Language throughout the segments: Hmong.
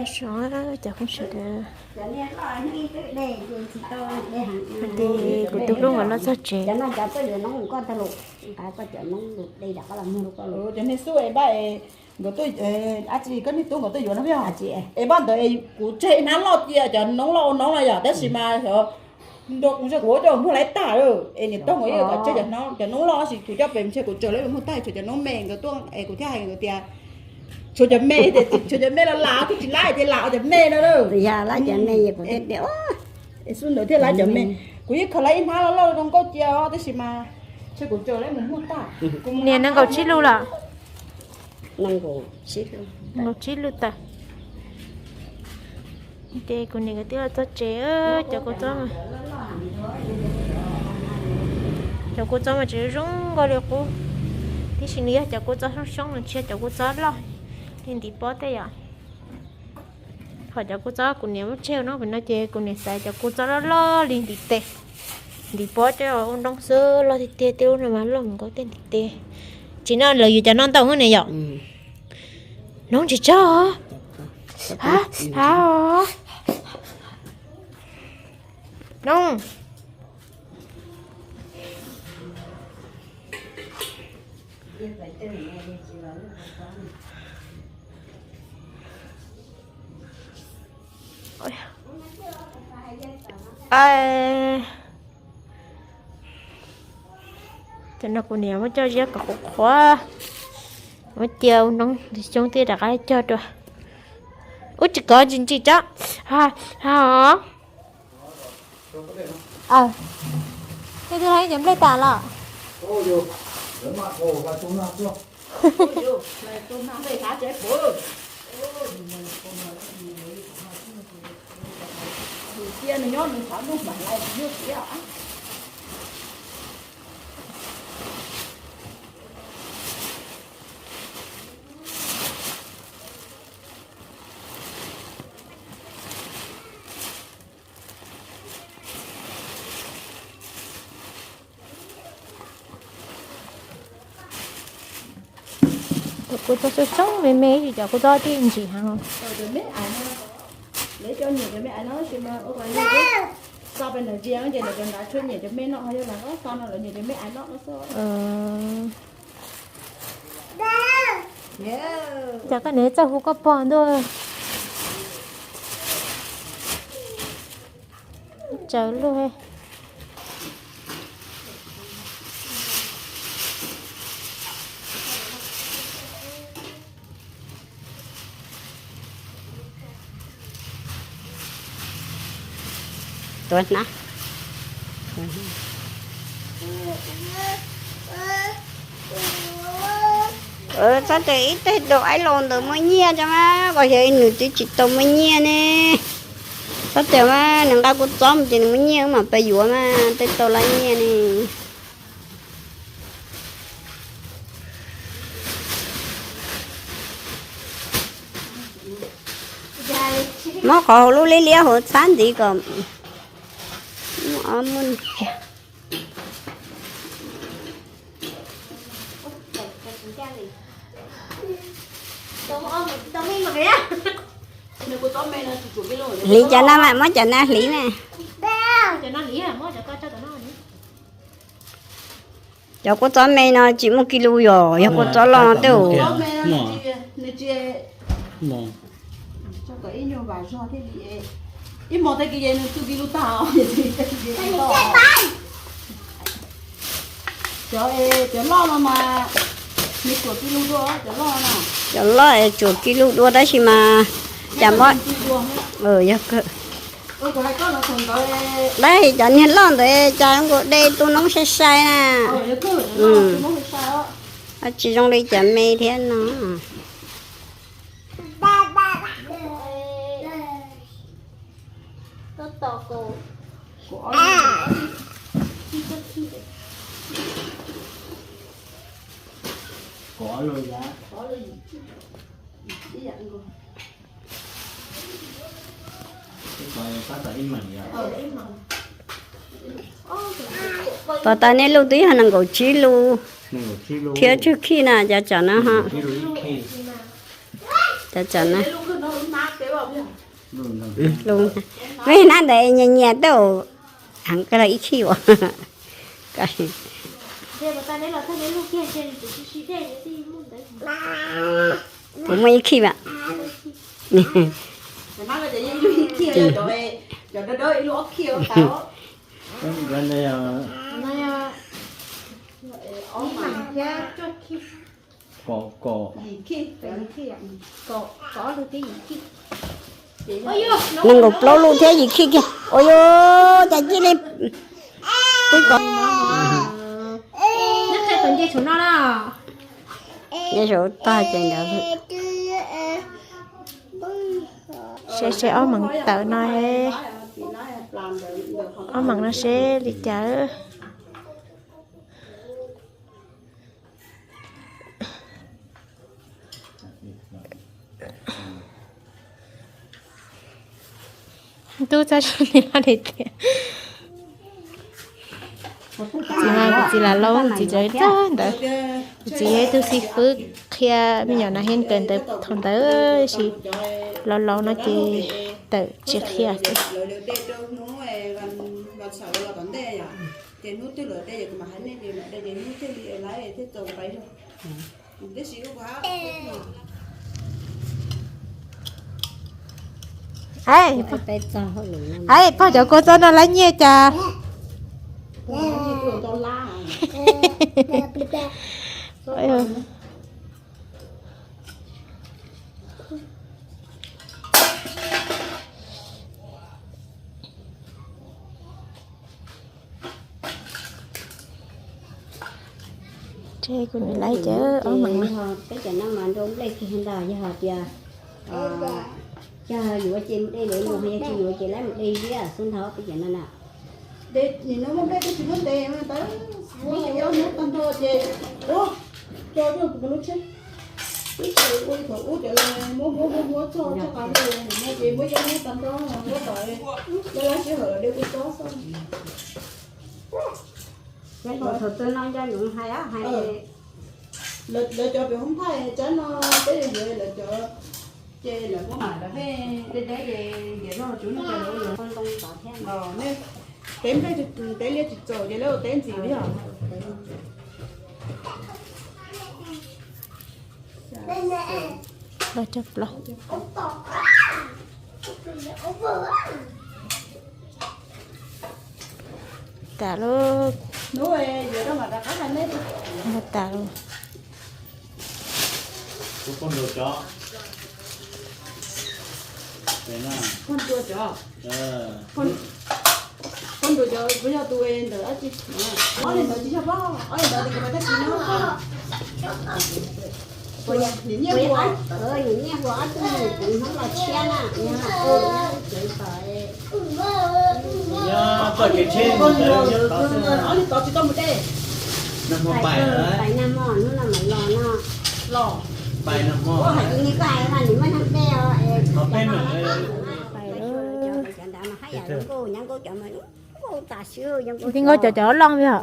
Cov phooj ywg, kuv tus hlub nkawd los txog tsev. Cov niag xub es npaj es nkawd tuaj, ab tsi koj niag tub nkawd tuaj yuav no peb os. Es npaj ntawd es kuv tseg hnab loj cia cov noob loj ua noob no yom, tab sis mas nrog kuv ntshe kuv ua coj muag laib tag lawm es niam tog nkawd yeej kom tseg cov noob loj, tab sis kuv coj pem ntshe kuv tsaws lawv muag tag, tshuav cov noob me nkawd tuaj es kuv thiaj hais nkawd tias tshuav cov me, tshuav cov me los lam, twb tsis lab ces lam cov me no lawm. Yog lab cov me es kuv thiaj tias, es xub ntawd thiaj lab cov me. Kuv yeej khaws lawv ib hnab loj loj zoo nkauj cia os, tab sis mas ntshe kuv tsaws lawv mus muag tag. Niam nees nkaum tsib lub lawm. Nees nkaum tsib lub tawm. Ces kuv niam nkawd twb los txog tsev, cov kua txob, cov kua txob mas tseem zoo nkauj li qub, tiam sis nws yog cov kua txob xyoob xyoob, nws tsis yog cov kua txob loj li ntiv pob tej yom. Ho cov kua txob kuv niam muab tseg no pem no ces kuv niam xaiv cov kua txob loj loj li ntiv tes, ntiv pob coj ua nroob xwb, loj tiag tiag, tej lub no mas loj mus nkaus tej ntiv tes. Tsis no lawv yuav cov no ntau ne yom. Noob tsis tsaug. Noob. Cov no kuv niam muab coj ziab kom qhuav qhuav, muab cia ua noob xyoob xyoob thiab rov qab cog dua. Ub, tsis kov ntsis ntsis tso. Tej twg los cov nplej tas los? Cov kua txob xyoob xyoob me me, cov kua txob tij ntsim heev. Cas koj niam txawj hu koj pog ntuj. Tsaws luag. Tuav hnab. Txhob tias ib teg dau aib laus ntawd muaj nyiaj tso mas, koj xyov nws twb tsis tau muaj nyiaj ne. Txhob tias mas nws nqa kua txob mus ces nws muaj nyiaj, wb mam pab yuav mas tej tau lab nyiaj ne. Muab qhov hauv lub liab liab hauv txhab ntxiv kom muaj ob muaj. Hliv cov no mas, muab cov no hliv mas. Cov kua txob me no tsis muaj kis lus yom, yog kua txob loj no tej. Cov loj es tsuam kis lus dua tab sis mas cas mob. Yog kawg. Tab sis cov niag loj ntawd cas zoo nkaus de tu noob sai sai na. Tsis zoo li cov me thiab no. Tos tas nej lub twb yog nees nkaum tsib lus thiab tsawg khij na cov tsam no ho. Cov tsam no. Lus, lus, mej nab ntawd nyias nyias tau heev kawg los ib khib uas. Kuv muaj ib khib mas. Nees nkaum plaub lub thiab yim khib kiag. Ua yuav cas cia li pub kom. Nyob saum tog ces ntawd. Seb seb ob meem tawm no, ob meem no seb li cas. Tub txhob sib nws li tias. Kuv txiv, kuv txiv lam laus, kuv txiv tseem txawj ntawd. Kuv txiv yog ib tug xib fwb qhia me nyuam nas hias kawm ntawv thaum ntawd, tab sis laus laus no ces tawm tsis qhia. Pog cov kua txob no lab nyiaj cas. Ces kuv niam lawv cov ob meem no. Peb cov no mas nrau nplej kiag ntag, yog hais tias yog yuav ces mus de lawv los, yog tsis yuav ces lawv mus de ziab xwb ntag peb cov no na. Nim no muaj nplej twb tsis muaj ntev ntawd, muab ob hnub tag nrho ces ua tso rau kuv lub tsheb. Ib txhia ua thaum ub cov muab muab muab muab txog txoj qab lawm, nim no ces muab ob hnub tag nrho muab tom lawv lab sij hawm los de kua txob xwb. Thaum twg no nco ntsoov hais, hais. Lawv cov pem hoob thaij tsab no peb yuav yuav lawv cov, ces lawv muab mam lawv pheej deb deb ces ntiav zog tsuv no ces lawv ua ntoo tod thiab. Teb nplej, teb liaj tsis txaus ces lawv ua teb ntxiv li os. Tas lawm. Tas lawm. Poj nruas cov, poj nruas cov kuv yog tus ntawm dab tsi? Ob li ntawd tsis yog poj, ob li ntawd tis kuv pab tag kis no. Nim nyiaj huas, nim nyiaj huas ob tug nim kuv hnub los tshiab na, nim no tsev tod. Ob li tod tsis tau mus de. Pais nag hmo hnub no mam los no. Los. Ua hais tias koj hais mas nim muaj nyob de os. Tij Nkauj cov cov loj li hos.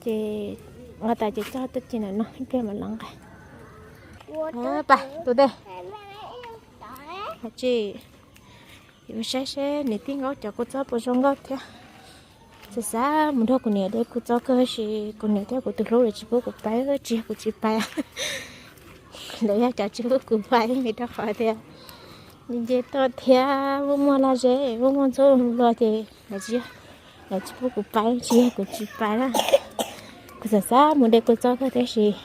Ces nqa tas ces txog tuaj ces ntawm no ib pliag mam los nqa. Pais tus ntej. Tsis, yuav saib seb niam tij Nkauj cov kua txob puas zoo nkauj thiab. Xav xav mus nrog kuv niam de kua txob kawg sis kuv niam thiab kuv tus hlub lawv tsis pub kuv pais, tsis yog kuv tsis pais. Lawv yog cov tsis pub kuv pais vim rau qhov tias nce toj thiab muaj muaj laj zeb, muaj muaj ntxhub luag ces lawv tsis, lawv tsis pub kuv pais, tsis yog kuv tsis pais na. Kuv xav xav mus de kua txob kawg tab sis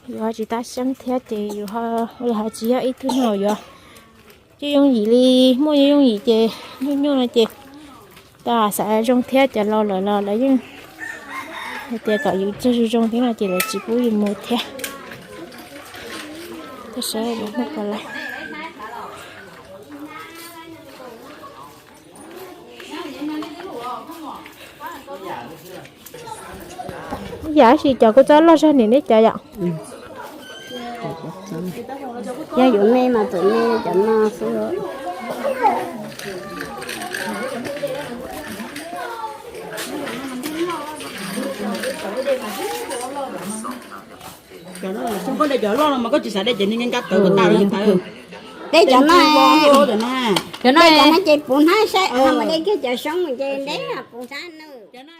yus ho tsis tab xeeb thiab ces yus ho, yus ho tsis yog ib tug neeg uas yuav yooj yooj yim li, muaj yooj yooj yim ces nyuaj nyuaj no ces tau xav zoo thiab cov laus lawm los lawv yeej hais tias kom yus txog zoo zoo thiab no ces lawv tsis pub yus mus thiab. Tab sis lawv muaj pom lawm. Yam sis cov kua txob loj zog nim neb cov yom. Yog yuav me mas txawm me cov no xwb. Cov no, cov loj no mas koj tsis xav de ces nws nka tawv kom tas li ntawd. De cov no, cov no, cov no ces puv hnab saib, de kiag cov xyoob ces ntev puv hnab no.